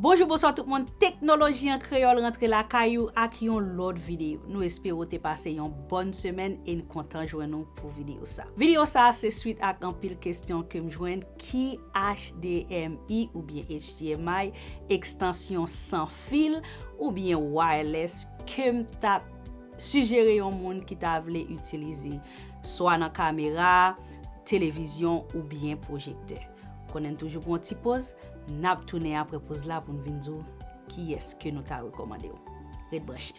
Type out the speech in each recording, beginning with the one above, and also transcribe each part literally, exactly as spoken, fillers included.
Bonjou, bonswa tout moun. Teknoloji an kreyòl rantre lakay ou ak yon lòt videyo. Nou espere w te pase yon bòn semèn e n kontan jwenn ou pou videyo sa. Videyo sa a se swit ak anpil kesyon ke m jwenn: ki H D M I oubyen H D M I, ekstansyon san fil oubyen wireless, ke m t ap sijere yon moun ki ta vle itilize swa nan kamera, televizyon oubyen pwojektè. Konnen n toujou pran yon ti poz, n ap tounen apre poz la pou n vin di w kiyès ke nou ta rekòmande w. Ret branche.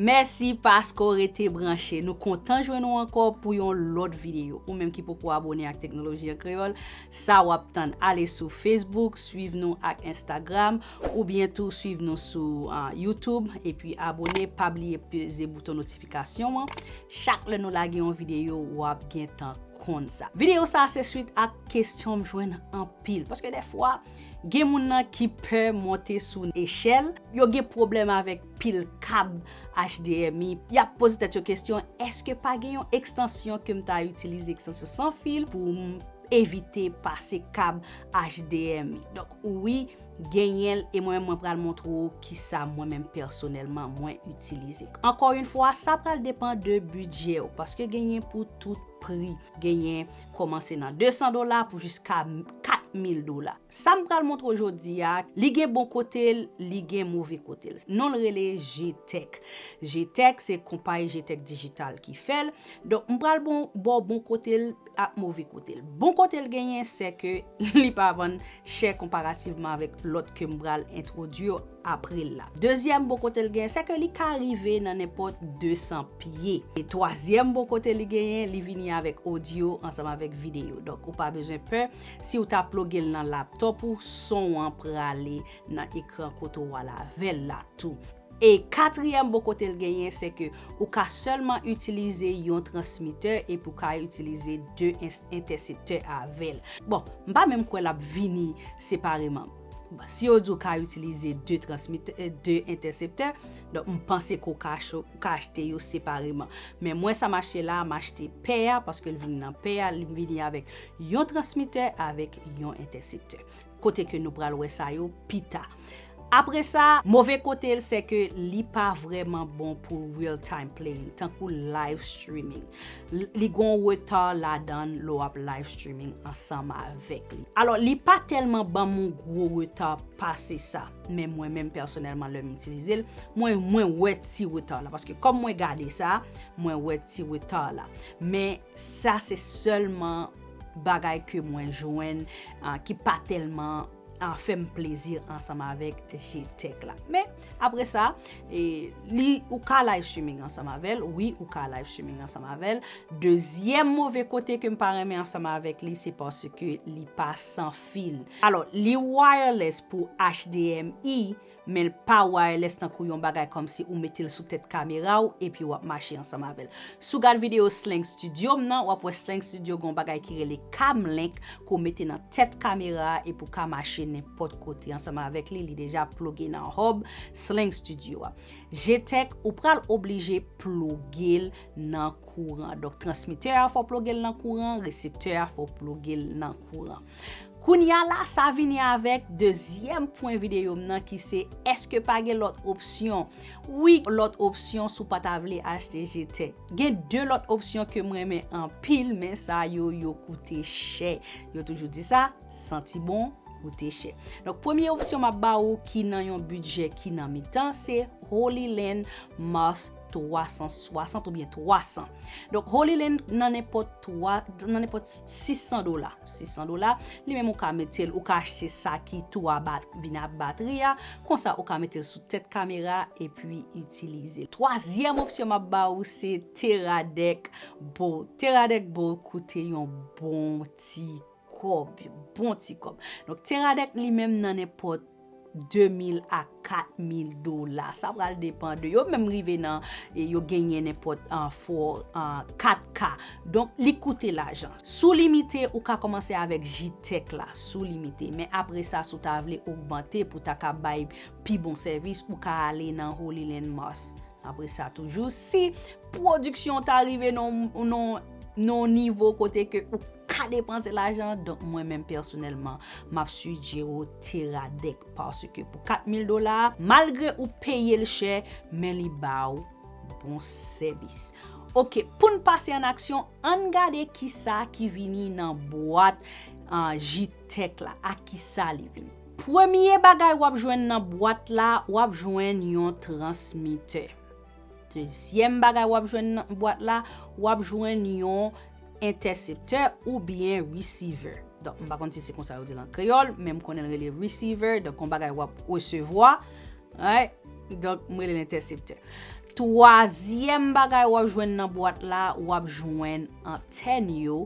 Mèsi paske w rete branche. Nou kontan jwenn ou ankò pou yon lòt videyo. Ou menm ki poko abone ak Teknoloji an Kreyòl, sa w ap tann. Ale sou Facebook, swiv nou ak Instagram, oubyen tou swiv nou sou, ah, YouTube, epi abone. Pa bliye peze bouton notifikasyon an. Chak lè nou lage yon videyo, w ap gentan konn sa. Videyo sa a se swit ak kesyon m jwenn anpil. Paske dèfwa, gen moun nan ki pè monte sou echèl, yo gen pwoblèm avèk pil kab H D M I. Y ap poze tèt yo kesyon, èske pa gen yon ekstansyon ke m ta itilize, ekstansyon san fil, pou m evite pase kab H D M I? Donk, wi, genyen l, e mwen menm mwen pral montre w kisa mwen menm pèsonèlman mwen itilize. Ankò yon fwa, sa pral depann de bidjè w, paske genyen pou tout pri. Genyen kòmanse nan de san dola pou jiska kat mil dola. Sa m pral montre w jodi a, li gen bon kote l, li gen move kote l. Non l rele Gtech. Gtech, se konpayi Gtech Digital ki fè l. Donk, m pral bon, ba w bon kote l ak move kote l. Bon kote l genyen, se ke li pa vann chè konparativman avèk lòt ke m pral entwodui w apre l la. Dezyèm bon kote l genyen, se ke li ka rive nan nenpòt de san pye. E twazyèm bon kote li genyen, li vini avèk odyo ansanm avèk videyo. Donk, ou pa bezwen pè, si w ta ploge l nan laptòp ou, son an prale nan ekran kote w al avè l la tou. E katriyèm bon kote l genyen, se ke ou ka sèlman itilize yon transmitè epi ou ka itilize de ens-, entèseptè avè l. Bon, m pa menm kwè l ap vini separeman. Bon, si yo di w ka itilize de transmitè, de entèseptè, donk m panse ke w ka ach-, ou ka achte yo separeman. Men mwen sa m achte la, m achte pè a, paske l vini nan pè a, li vini avèk yon transmitè, avèk yon entèseptè. Kote ke nou pral wè sa yo pita. Apre sa, move kote l, se ke li pa vrèman bon pou real time playing, tankou live streaming. L-, li gon reta ladan l lè w ap live streaming ansanm avèk li. Alò, li pa tèlman ban m yon gwo reta pase sa, men mwen menm pèsonèlman, lè m itilize l, mwen, mwen wè ti reta la, paske kòm mwen gade sa, mwen wè ti reta la. Men sa se sèlman bagay ke mwen jwenn, ah, ki pa tèlman, ah, fè m plezi ansanm avèk Gtech la. Men, apre sa, e, li, ou ka live streaming ansanm avè l. Wi, ou ka live streaming ansanm avè l. Dezyèm move kote ke m pa renmen ansanm avèk li, se paske li pa san fil. Alò, li wireless pou H D M I, men l pa wireless tankou yon bagay kòmsi ou mete l sou tèt kamera w epi w ap mache ansanm avè l. Si w gad videyo Sling Studio m nan, w ap wè Sling Studio gon bagay ki rele Cam Link ke w mete nan tèt kamera a epi w ka mache nenpòt kote ansanm avèk li. Li deja ploge nan hub Sling Studio a. Gtech, ou pral oblije ploge l nan kouran. Donk, transmitè a fò w ploge l nan kouran, reseptè a fò w ploge l nan kouran. Kounye a la, sa vini avèk dezyèm pwen videyo m nan ki se, èske pa gen lòt opsyon? Wi, lòt opsyon si w pa ta vle achte Gtech. Gen de lòt opsyon ke m renmen anpil, men sa yo, yo koute chè. Yo toujou di sa, santi bon, koute chè. Donk, premye opsyon m ap ba ou ki nan yon bidjè ki nan mitan, se Holy Land Mars twa san swasant oubyen twa san. Donk, Holy Land nan nenpòt twa, nan nenpòt sis san dola. Sis san dola, li menm ou ka mete l, ou ka achte sa ki tou a bat-, vin ak batri a. Konsa, ou ka mete l sou tèt kamera epi itilize l. Twazyèm opsyon m ap ba ou, se Teradek Bow. Teradek Bow koute yon bon ti kòb, bon ti kòb. Donk, Teradek li menm nan nenpòt de mil a kat mil dola. Sa pral depann de yo. Menm rive nan, e, yo genyen nenpòt, an, fò, an, kat K. Donk, li koute lajan. Si w limite, ou ka kòmanse avèk Jitech la, si w limite. Men apre sa, si w ta vle ogmante pou w ta ka bay pi bon sèvis, ou ka ale nan Holy Landmass. Apre sa, toujou, si pwodiksyon ta rive nan, nan, nan nivo kote ke ou ka depanse lajan, donk mwen menm pèsonèlman, m ap sijere w Teradek, paske pou kat mil dola, malgre ou peye l chè, men li ba w bon sèvis. Oke, pou n pase an aksyon, ann gade kisa ki vini nan bwat, ah, Jitech la, ak kisa li vini. Premye bagay w ap jwenn nan bwat la, w ap jwenn yon transmitè. Dezyèm bagay w ap jwenn nan bwat la, w ap jwenn yon entèseptè oubyen receiver. Donk, m pa konn si se konsa yo di l an kreyòl, men m konnen l rele receiver. Donk, yon bagay w ap resevwa. Right? Donk, m rele l entèseptè. Twazyèm bagay w ap jwenn nan bwat la, w ap jwenn antèn yo.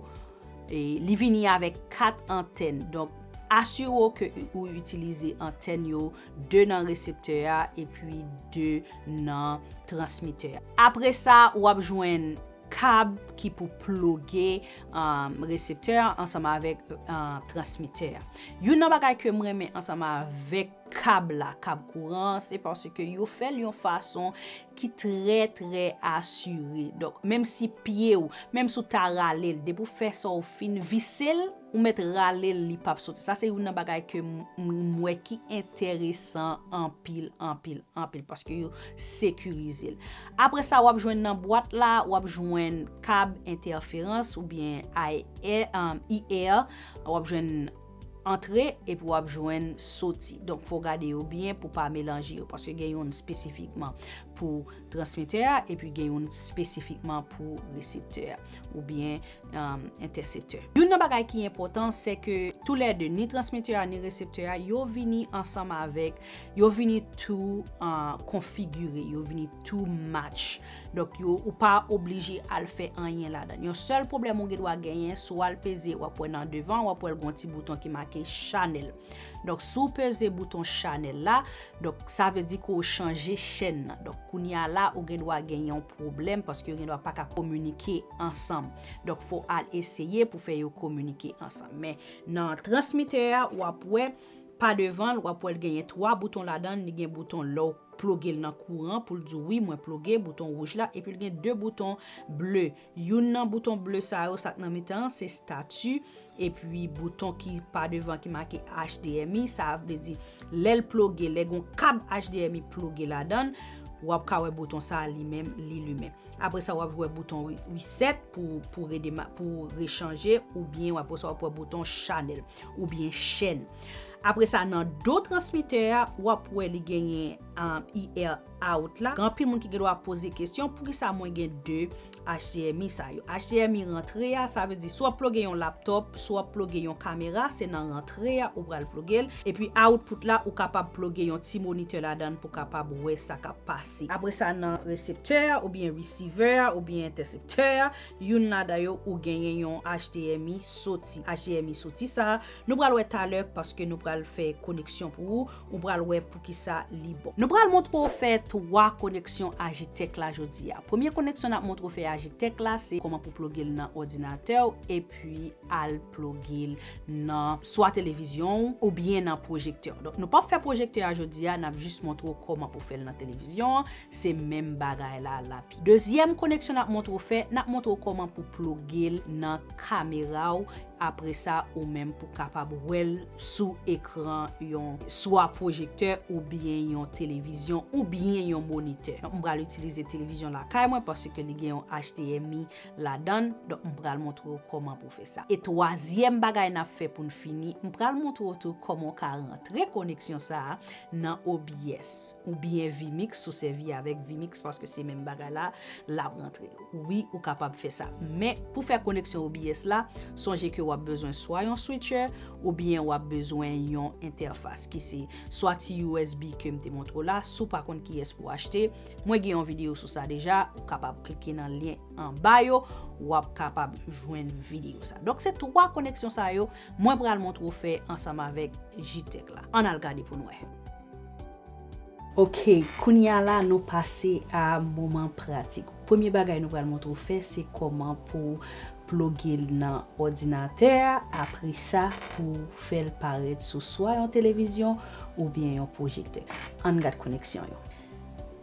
E li vini avèk kat antèn. Donk, asire w ke ou itilize antèn yo, de nan reseptè a epi de nan transmitè a. Apre sa, w ap jwenn kab ki pou ploge, um, reseptè a ansanm avèk, uh, transmitè a. Youn nan bagay ke m renmen ansanm avèk kab la, kab kouran, se paske yo fè l yon fason ki trè, trè asire. Donk, menm si pye w, menm si w ta rale l, depi w fè sa w fin vise l, ou mèt rale l, li p ap soti. Sa se youn nan bagay ke m, m, m wè ki enteresan anpil, anpil, anpil, paske yo sekirize l. Apre sa, w ap jwenn nan bwat la, w ap jwenn kab entèferans oubyen I R, um, I R, w ap jwenn antre epi w ap jwenn soti. Donk, fò w gade yo byen pou w pa melanje yo, paske gen youn espesifikman pou transmitè a, epi gen youn espesifikman pou reseptè a, oubyen, um, entèseptè. Youn nan bagay ki enpòtan, se ke toulède, ni transmitè a, ni reseptè a, yo vini ansanm avèk, yo vini tou, uh, konfigire, yo vini tou match. Donk, yo, ou pa oblije al fè anyen ladan. Yon sèl pwoblèm ou gendwa genyen, si w al peze, w ap wè nan devan, w ap wè l gon ti bouton ki make chanèl. Donk, si w peze bouton chanèl la, donk, sa vle di ke w chanje chèn nan. Donk, kounye a la, ou gendwa gen yon pwoblèm paske yo gendwa pa ka kominike ansanm. Donk, fò w al eseye pou fè yo kominike ansanm. Men, nan transmitè a, w ap wè, pa devan l, w ap wè l genyen twa bouton ladan l, li gen bouton lè w ploge l nan kouran pou l di w, wi, mwen ploge, bouton wouj la, epi l gen de bouton ble. Youn nan bouton ble sa yo, sa k nan mitan an, se stati, epi bouton ki pa devan ki make H D M I, sa vle di, lè l ploge, lè gon kab H D M I ploge ladan l, w ap ka wè bouton sa a li menm, li limen. Apre sa, w ap wè bouton re-, reset pou, pou redema-, pou rechanje, oubyen w ap, apre sa, w ap wè bouton chanèl, oubyen chèn. Apre sa, nan do transmitè a, w ap wè li genyen, um, I R out la. Gen anpil moun ki gendwa poze kesyon, poukisa mwen gen de H D M I sa yo? H D M I rantre a, sa vle di, si w ap ploge yon laptop, si w ap ploge yon kamera, se nan rantre a ou pral ploge l. Epi output la, ou kapab ploge yon ti monitè ladan l pou kapab wè sa k ap pase. Apre sa, nan reseptè a, oubyen receiver a, oubyen entèseptè a, youn ladan yo, ou genyen yon H D M I soti. H D M I soti sa a, nou pral wè talè, paske nou pral fè koneksyon pou ou, ou pral wè poukisa li bon. Nou pral montre w fè twa koneksyon Agitech la jodi a. Premye koneksyon n ap montre w fè Agitech la, se kòman pou ploge l nan òdinatè w, epi al ploge l nan swa televizyon w oubyen nan pwojektè w. Donk, nou p ap fè pwojektè a jodi a, n ap jis montre w kòman pou fè l nan televizyon an. Se menm bagay la, l ap Dezyèm koneksyon n ap montre w fè, n ap montre w kòman pou ploge l nan kamera w. Apre sa, ou menm pou kapab wè l sou ekran yon swa pwojektè oubyen yon televizyon oubyen yon monitè. Donk, m pral itilize televizyon lakay mwen paske li gen yon H D M I ladan l. Donk, m pral montre w kòman pou fè sa. E twazyèm bagay n ap fè pou n fini, m pral montre w tou kòman w ka rantre koneksyon sa a nan O B S oubyen vMix, si w sèvi avèk vMix, paske se menm bagay la, l ap rantre. Wi, ou kapab fè sa. Men, pou fè koneksyon O B S la, sonje ke w ap bezwen swa yon switcher, oubyen w ap bezwen yon entèfas, ki se swa ti U S B ke m te montre w la. Si w pa konn kiyès pou w achte, mwen gen yon videyo sou sa deja, ou kapab klike nan lyen anba yo, w ap kapab jwenn videyo sa. Donk, se twa koneksyon sa yo, mwen pral montre w fè ansanm avèk Agitech la. Ann al gade pou n wè. Ok, kounye a la nou pase a moman pratik. Premye bagay nou pral montre w fè se kòman pou ploge l nan òdinatè a, apre sa pou fè l parèt sou swa yon televizyon oubyen yon pwojektè. Ann gad koneksyon yo.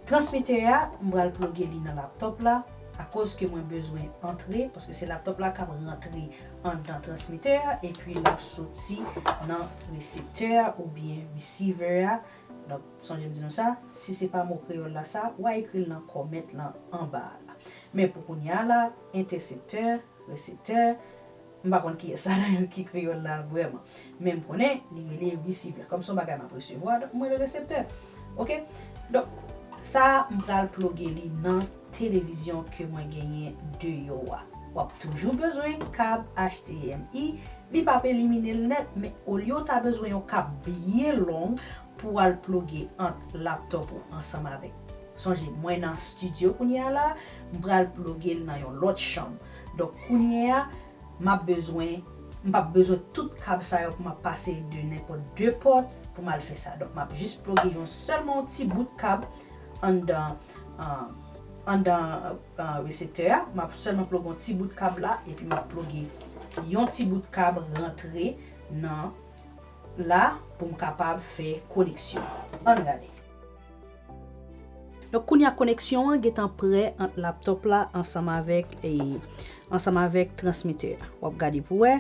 Transmitè a, m pral ploge li nan laptòp la, akoz ke mwen bezwen antre, paske se laptòp la k ap rantre anndan transmitè a, epi l ap soti nan reseptè a oubyen receiver a. Donk, sonje m di nou sa, si se pa mo kreyòl la sa, w a ekri l nan kòmèt lan anba a la. Men pou kounye a la, entèseptè, reseptè, m pa konn kiyès sa nan yo ki kreyòl la vrèman. Men m konnen li rele receiver. Kòm se yon bagay m ap resevwa, donk m rele reseptè. Ok? Donk, sa a, m pral ploge li nan televizyon ke mwen genyen deyò a. W ap toujou bezwen kab H D M I, li p ap elimine l nèt, men olye w ta bezwen yon kab byen long pou w al ploge ant laptòp ou ansanm avèk. Sonje, mwen nan estidyo kounye a la, m pral ploge l nan yon lòt chanm. Donk, kounye a, m ap bezwen, m p ap bezwen tout kab sa yo pou m ap pase de nenpòt de pòt pou m al fè sa. Donk, m ap jis ploge yon sèlman yon ti bout kab anndan, ah, anndan, ah, reseptè a. M ap sèlman ploge yon ti bout kab la, epi m ap ploge yon ti bout kab rantre nan la pou m kapab fè koneksyon. Ann gade. Donk, kounye a koneksyon an gentan prè ant laptòp la ansanm avèk, e, ansanm avèk transmitè a. W ap gade pou wè.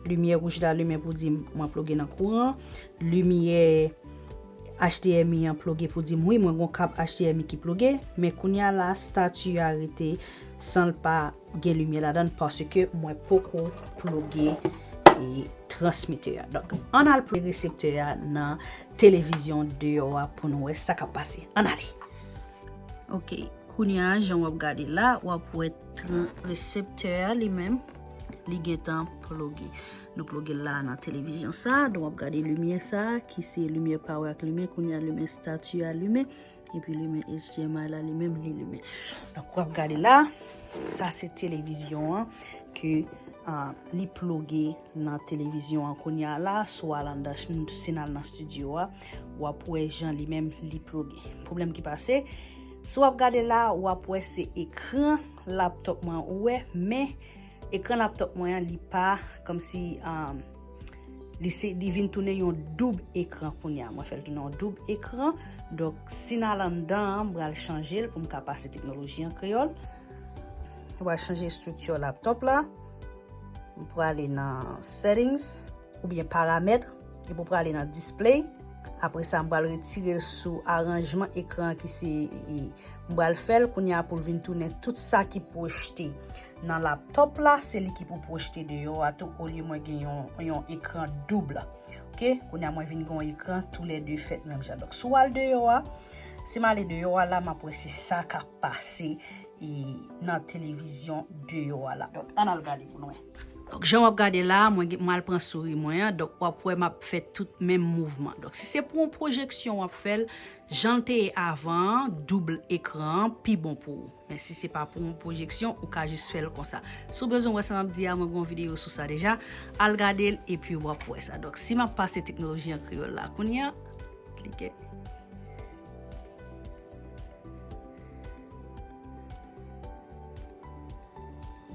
Limyè wouj la limen pou di m mwen ploge nan kouran. Limyè H D M I an ploge pou di m wi, mwen gon kab H D M I ki ploge. Men kounye a la, estati a rete san l pa gen limyè ladan l paske mwen poko ploge, e, transmitè a. Donk, ann al ploge reseptè a nan televizyon deyò a pou nou wè sa k ap pase. Ann ale. Ok, kounye a, jan w ap gade la, w ap wè tran-, reseptè a li menm, li gentan ploge. Nou ploge l la nan televizyon sa, donk w ap gade limyè sa, ki se limyè power ak limen, kounye a limen estati a limen. Epi limen H D M I la li menm li limen. Donk w ap gade la, sa se televizyon an ke, ah, li ploge nan televizyon an kounye a la, si w al anndan, si n al nan estidyo a, w ap wè jan li menm li ploge. Pwoblèm ki pase, si w ap gade la, w ap wè se ekran laptòp mwen ou wè, men ekran laptòp mwen an, li pa, kòmsi, um, li se, li vin tounen yon doub ekran kounye a. Mwen fè l tounen yon doub ekran. Donk, si n al anndan an, m pral chanje l pou m ka pase teknoloji an kreyòl. M pral chanje estrikti laptòp la. M prale nan settings oubyen paramèt, epi w prale nan display. Apre sa, m pral retire l sou aranjman ekran ki se, e, m pral fè l kounye a pou l vin tounen tout sa ki pwojte nan laptòp la, se li ki pou pwojte deyò a tou, olye mwen gen yon, yon ekran doub. Ok, kounye a mwen vin gen yon ekran toulède fèt menm jan. Donk, si w al deyò a, si m ale deyò a la, m ap wè se sa k ap pase e nan televizyon deyò a la. Donk, ann al gade pou nou wè. Donk, jan w ap gade la, mwen gen, mwen al pran souri mwen an. Donk, w ap wè m ap fè tout menm mouvman. Donk, si se pou yon pwojeksyon w ap fè l, jan l te ye avan an, doub ekran an, pi bon pou ou. Men si se pa pou yon pwojeksyon, ou ka jis fè l konsa. Si w bezwen wè sa m ap di a, mwen gen yon videyo sou sa deja. Al gade l epi w ap wè sa. Donk, si m ap pase teknoloji an kreyòl la kounye a, klike.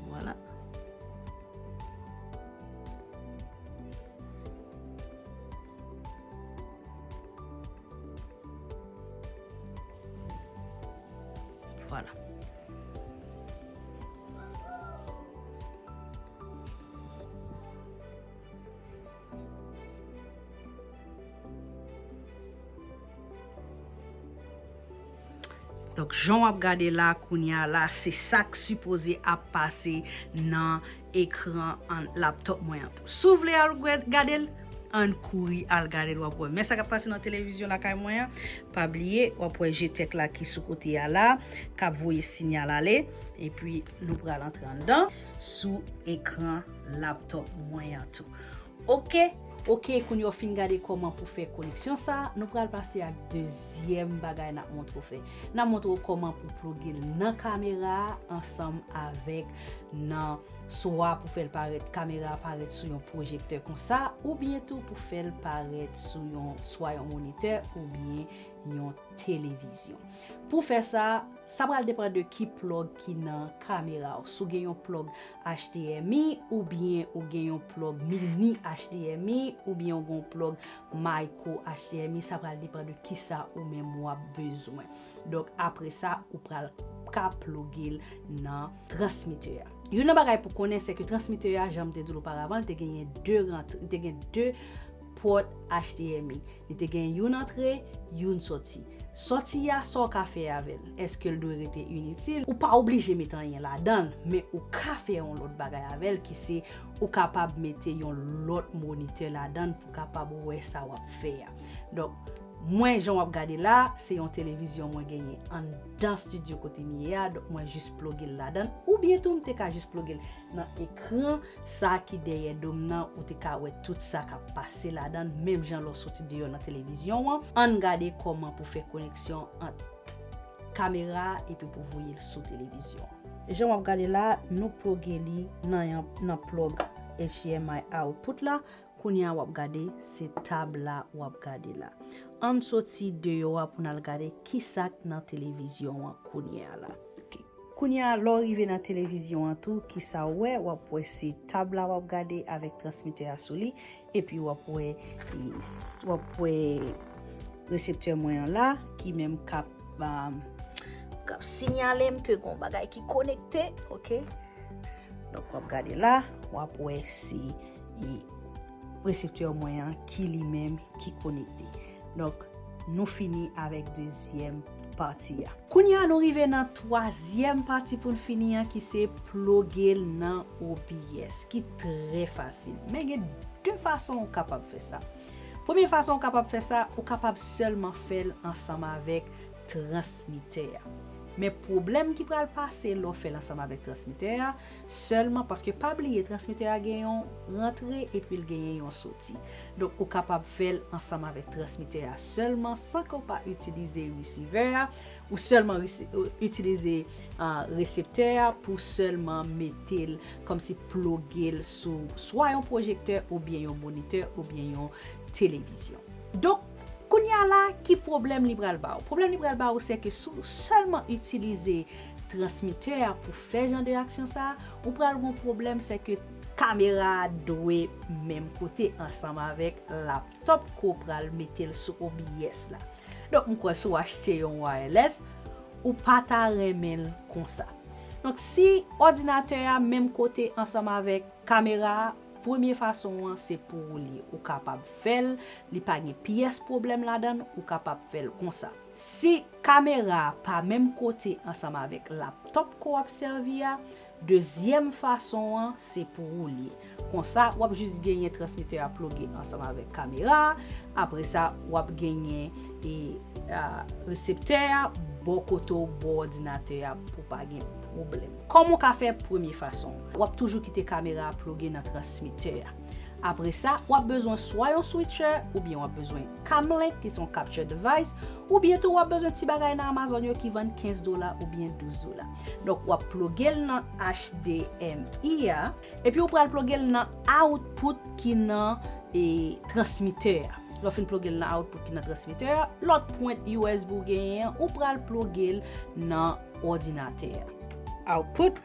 Vwala. Vwala. Donk, jan w ap gade la, kounye a la, se sa k sipoze ap pase nan ekran an laptòp mwen an tou. Si w vle al gad-, gade l, ann kouri al gade l, w ap wè. Men sa k ap pase nan televizyon lakay mwen an, pa bliye, w ap wè G-Tech la ki sou kote a la, k ap voye sinyal ale, epi nou pral antre anndan sou ekran laptòp mwen an tou. Ok, ok, kounye a w fin gade kòman pou fè koneksyon sa, nou pral pase ak dezyèm bagay n ap montre w fè. N ap montre w kòman pou ploge l nan kamera a ansanm avèk nan swa pou fè l parèt, kamera a parèt sou yon pwojektè konsa, oubyen tou pou fè l parèt sou yon, swa yon monitè, oubyen yon televizyon. Pou fè sa, sa pral depann de ki plug ki nan kamera w. Si w gen yon plug H D M I oubyen ou gen yon plug mini H D M I oubyen ou gen yon plug micro H D M I, sa pral depann de kisa ou menm w ap bezwen. Donk, apre sa, ou pral ka pluge l nan transmitè a. Youn nan bagay pou konnen, se ke transmitè a, jan m te di l oparavan, li te genyen de rant-, li te gen de pòt H D M I. Li te gen youn antre, youn sòti. Sòti a, sa w ka fè avè l? Èske l dwe rete initil? Ou pa oblije met anyen ladan l, men ou ka fè yon lòt bagay avè l, ki se ou kapab mete yon lòt monitè ladan l pou w kapab wè sa w ap fè a. Donk, mwen, jan w ap gade la, se yon televizyon mwen genyen anndan estidyo kote m ye a, donk mwen jis pluge l ladan l, oubyen tou m te ka jis pluge l nan ekran sa ki dèyè do m nan, ou te ka wè tout sa k ap pase ladan l, menm jan lè w soti deyò nan televizyon an. Ann gade kòman pou fè koneksyon ant kamera a epi pou voye l sou televizyon an. Jan w ap gade la, nou pluge li nan yon, nan plug H D M I output la. Kounye a w ap gade, se tab la w ap gade la. Ann soti deyò a pou n al gade kisa k nan televizyon an kounye a la. Ok. Kounye a, lè w rive nan televizyon an tou, kisa w wè? W ap wè se tab la w ap gade avèk transmitè a sou li, epi w ap wè, e, s-, w ap wè reseptè mwen an la, ki menm k ap, um, k ap siyale m ke gon bagay ki konekte, ok? Donk, w ap gade la, w ap wè se, e, reseptè mwen an ki li menm ki konekte. Donk, nou fini avèk dezyèm pati a. Kounye a, nou rive nan twazyèm pati pou n fini an, ki se pluge l nan O B S, ki trè fasil. Men gen de fason ou kapab fè sa. Premye fason ou kapab fè sa, ou kapab sèlman fè l ansanm avèk transmitè a. Men pwoblèm ki pral pase lè w fè l ansanm avèk transmitè a, sèlman paske pa bliye transmitè a gen yon rantre epi l genyen yon soti. Donk, ou kapab fè l ansanm avèk transmitè a sèlman san ke w pa itilize resivè a, ou sèlman resi-, itilize, ah, reseptè a pou sèlman mete l kòmsi pluge l sou swa yon pwojektè oubyen yon monitè oubyen yon televizyon. Donk, kounye a la, ki pwoblèm li pral ba w? Pwoblèm li pral ba w, se ke si w sèlman itilize transmitè a pou fè jan de aksyon sa a, ou pral gen yon pwoblèm, se ke kamera a dwe menm kote ansanm avèk laptop ke w pral mete l sou O B S la. Donk, m kwè si w achte yon wireless, ou pa ta renmen l konsa. Donk, si òdinatè a menm kote ansanm avèk kamera a, premye fason an se pou ou li. Ou kapab fè l, li pa gen pyès pwoblèm ladan l, ou kapab fè l konsa. Si kamera a pa menm kote ansanm avèk laptop ke w ap sèvi a, dezyèm fason an se pou ou li. Konsa, w ap jis genyen transmitè a pluge ansanm avèk kamera a, apre sa, w ap genyen, e, a, reseptè a bò kote w, bò òdinatè a, pou pa gen pwoblèm. Kòman w ka fè premye fason? W ap toujou kite kamera a pluge nan transmitè a. Apre sa, w ap bezwen swa yon switcher, oubyen w ap bezwen Camlink, ki se yon capture device, oubyen tou w ap bezwen ti bagay nan Amazon yo ki vann kenz dola oubyen douz dola. Donk, w ap pluge l nan H D M I a, epi w pral pluge l nan output ki nan, e, transmitè a. Lè w fin pluge l nan output ki nan transmitè a, lòt pwent U S B ou genyen an, ou pral pluge l nan òdinatè a. Output.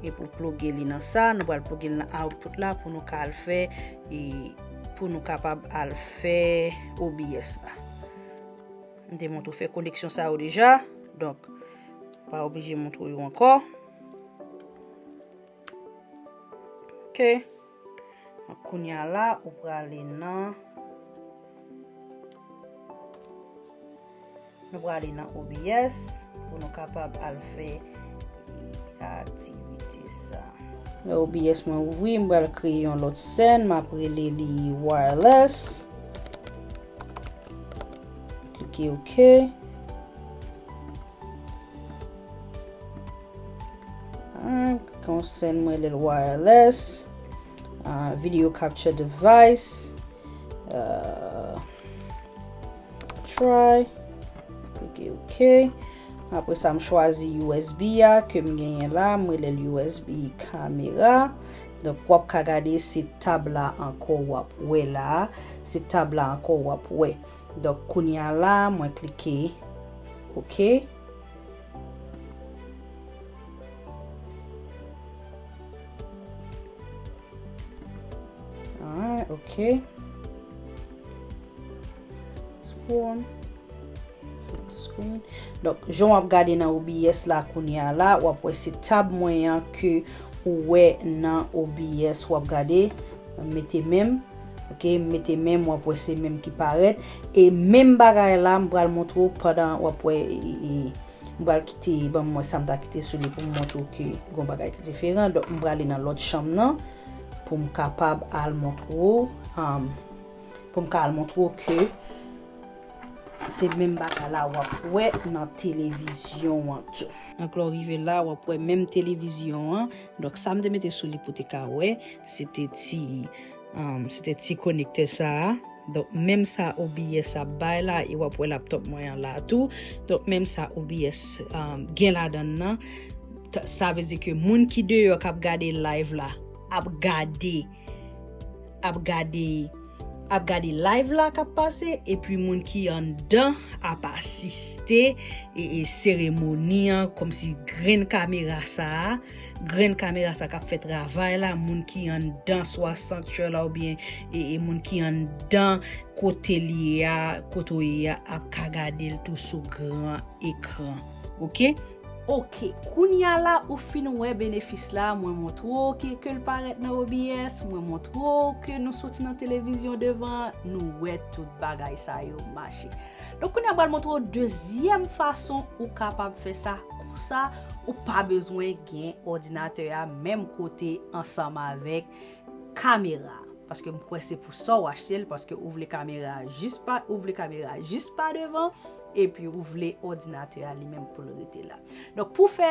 Epi w pluge li nan sa, nou pral pluge l nan output la pou nou ka al fè, e, pou nou kapab al fè O B S la. M te montre w fè koneksyon sa yo deja, donk, pa oblije montre w yo ankò. Ok. Kounye a la, ou prale nan, nou prale nan O B S pou nou kapab al fè aktivite sa. Lè O B S mwen ouvri, m pral kreye yon lòt sèn, m ap rele li wireless. Klike ok. Ah, konsa m rele l wireless. Ah, video capture device. Ah, try. Klike ok. Apre sa, m chwazi U S B a ke m genyen la. M rele l U S B kamera. Donk, w ap ka gade se tab la ankò w ap wè la. Se tab la ankò w ap wè. Donk, kounye a la, mwen klike OK. Alright, OK. Transform. Full screen. Donk, jan w ap gade nan O B S la kounye a la, w ap wè se tab mwen an ke ou wè nan O B S, w ap gade, mete men m, OK, mete men m, w ap wè se men m ki parèt. E menm bagay la, m pral montre w pandan w ap wè, e, e, m pral kite, ban m wè sa m ta kite sou li pou m montre w ke gon bagay ki diferan. Donk, m prale nan lòt chanm nan pou m kapab al montre w, um, pou m ka al montre w ke se menm bagay la w ap wè nan televizyon an tou. Anklè w rive la, w ap wè menm televizyon an. Donk, sa m te mete sou li pou te ka wè, se te ti, um, se te ti konektè sa a. Donk, menm sa O B S ap bay la, e w ap wè laptop mwen an la tou. Donk, menm sa O B S, um, gen ladan l nan, t- sa vle di ke moun ki deyò k ap gade live la, ap gade, ap gade, ap gade live la k ap pase, epi moun ki anndan ap asiste e, e seremoni an, kòmsi grenn kamera sa a, grenn kamera sa k ap fè travay la, moun ki anndan swa sanctuary la oubyen e, e moun ki anndan kote li ye a, kote w ye a, ap ka gade l tou sou gran ekran. OK? OK, kounye a la ou fin wè benefis la, mwen montre w ke, ke l parèt nan O B S, mwen montre w ke nou soti nan televizyon devan, nou wè tout bagay sa yo mache. Donk, kounye a m pral montre w dezyèm fason ou kapab fè sa. Konsa, ou pa bezwen gen òdinatè a menm kote ansanm avèk kamera. Paske m kwè se pou sa w achte l, paske ou vle kamera a jis pa, ou vle kamera a jis pa devan, epi ou vle òdinatè a li menm pou l rete la. Donk, pou fè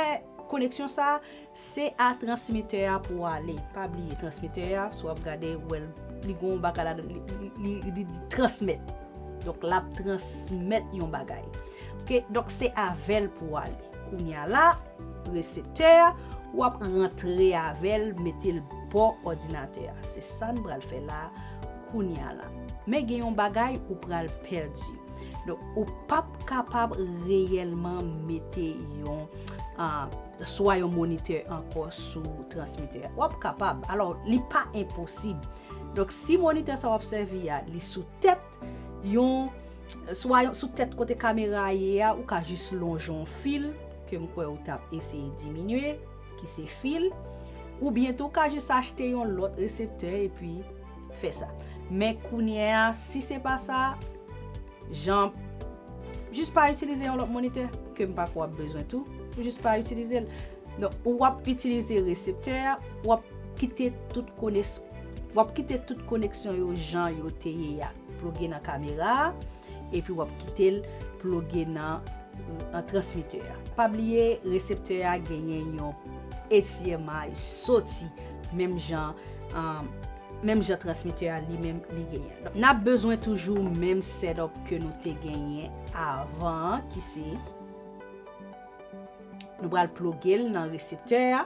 koneksyon sa, se a transmitè a pou w ale. Pa bliye transmitè a, si w ap gade, ou wè l, li gon bagay ladan, li, li, li, li, li transmèt. Donk, l ap transmèt yon bagay. OK, donk se avè l pou w ale. Kounye a la, reseptè a, w ap rantre avè l, mete l bò òdinatè a. Se sa n pral fè la, kounye a la. Men gen yon bagay ou pral pèdi. Donk, ou p ap kapab reyèlman mete yon, ah, swa yon monitè ankò sou transmitè a. W ap kapab. Alò, li pa enposib. Donk, si monitè sa w ap sèvi a, li sou tèt yon, swa yon, sou tèt kote kamera a ye a, ou ka jis lonje yon fil, ke m kwè ou t ap eseye diminye, ki se fil, oubyen tou, ou ka jis achte yon lòt reseptè epi fè sa. Men kounye a, si se pa sa, jan, jis pa itilize yon lòt monitè, ke m pa kwè w ap bezwen tou, ou jis pa itilize l. Donk, ou ap itilize reseptè a, w ap kite tout kones-, w ap kite tout koneksyon yo jan yo te ye a. Ploge nan kamera a, epi w ap kite l ploge nan, nan transmitè a. Pa bliye, reseptè a genyen yon H D M I soti, menm jan, um, menm jan transmitè a li menm li genyen. N ap bezwen toujou menm setup ke nou te genyen avan an, ki se, nou pral ploge l nan reseptè a,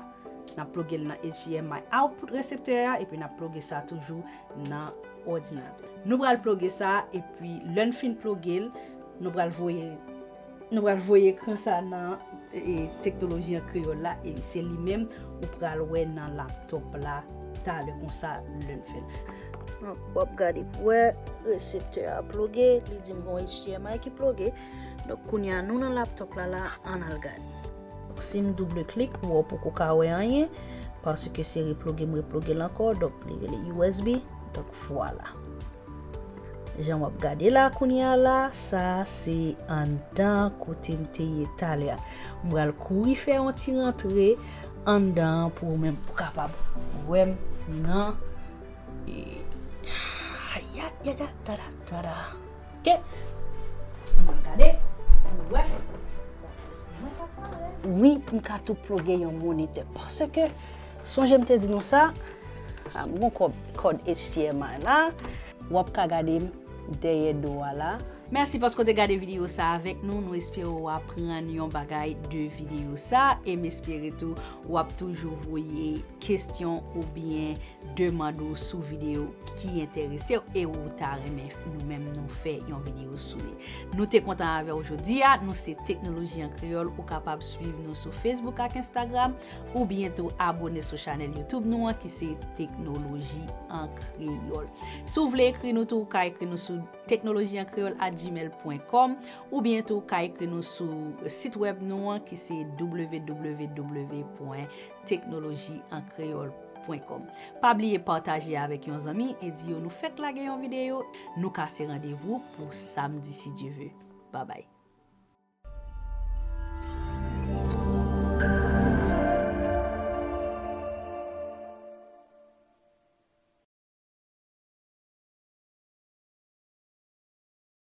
n ap ploge l nan H D M I output reseptè a, epi n ap ploge sa toujou nan òdinatè. Nou pral ploge sa, epi lè n fin ploge l, nou pral voye, nou pral voye ekran sa nan, e, teknoloji an kreyòl la, e se li menm ou pral wè nan laptop la talè konsa lè n fè l. Donk, w ap gade pou wè reseptè a ploge, li di m gon H D M I ki ploge. Donk, kounye a nou nan laptop la la, ann al gade. Donk, si m double klik, ou wè w poko ka wè anyen, paske se reploge m reploge l ankò, donk li rele U S B, donk vwala. Jan w ap gade la kounye a la, sa se anndan kote m te ye talè a. M pral kouri fè yon ti rantre anndan an pou ou menm pou kapab wè m nan, e, ya, ya, ya, tada, tada. OK. Ann al gade pou wè. Wi, m ka tou ploge yon monitè. Paske, sonje m te di nou sa, a, m gon kòb, kòd H D M I la. W ap ka gade m dèyè do a la. Mèsi paske w te gade videyo sa avèk nou. Nou espere w aprann yon bagay de videyo sa. E m espere tou w ap toujou voye kesyon oubyen demann ou sou videyo ki enterese w e ou ta renmen nou menm nou fè yon videyo sou li. Nou te kontan avè w jodi a. Nou se Teknoloji an Kreyòl. Ou kapab swiv nou sou Facebook ak Instagram oubyen tou abone sou chanèl YouTube nou an ki se Teknoloji an Kreyòl. Si w vle ekri nou tou, ou ka ekri nou sou teknoloji an kreyòl at gmail pwen kòm oubyen tou ou ka ekri nou sou sit wèb nou an ki se w w w pwen teknoloji an kreyòl pwen kòm. Pa bliye pataje avèk yon zanmi e di yo nou fèk lage yon videyo. Nou kase randevou pou samdi si Dye ve. Babay.